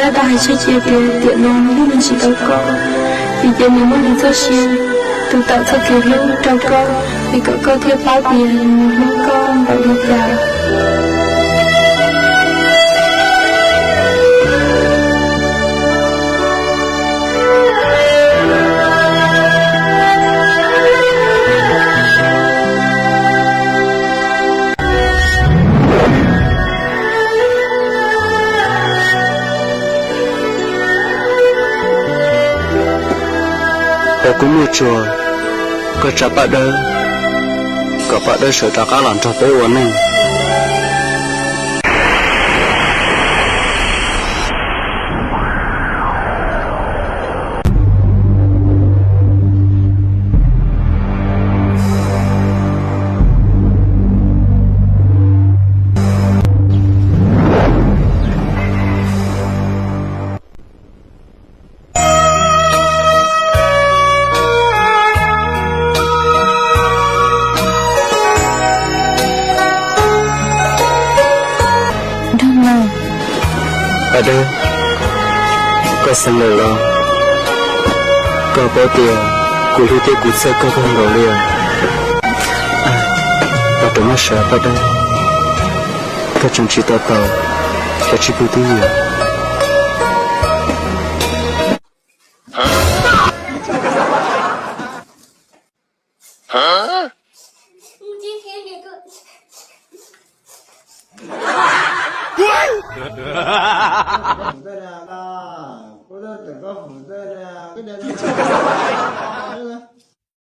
Koj tau hais tseg cia tias tiam no nws yeej tsis tau koj, vim tias nws muaj nws txoj sia, tus tawm txoj kev hlub rau koj, vim kom koj thiaj paub tias nws hlub koj npaum li cas. Hos kuv muaj tsuas, koj tsa Paj Dawb, kom Paj Dawb sawv rov qab los nrog peb ua neej. Paj Dawb, koj xeev lawm los? Koj paub tias kuv hlub thiab kuv txhawj koj kawg nkaus li os. Koj rau maj sawv Paj Dawb, koj tseem tsis tau tau cov tsib pug twb yog.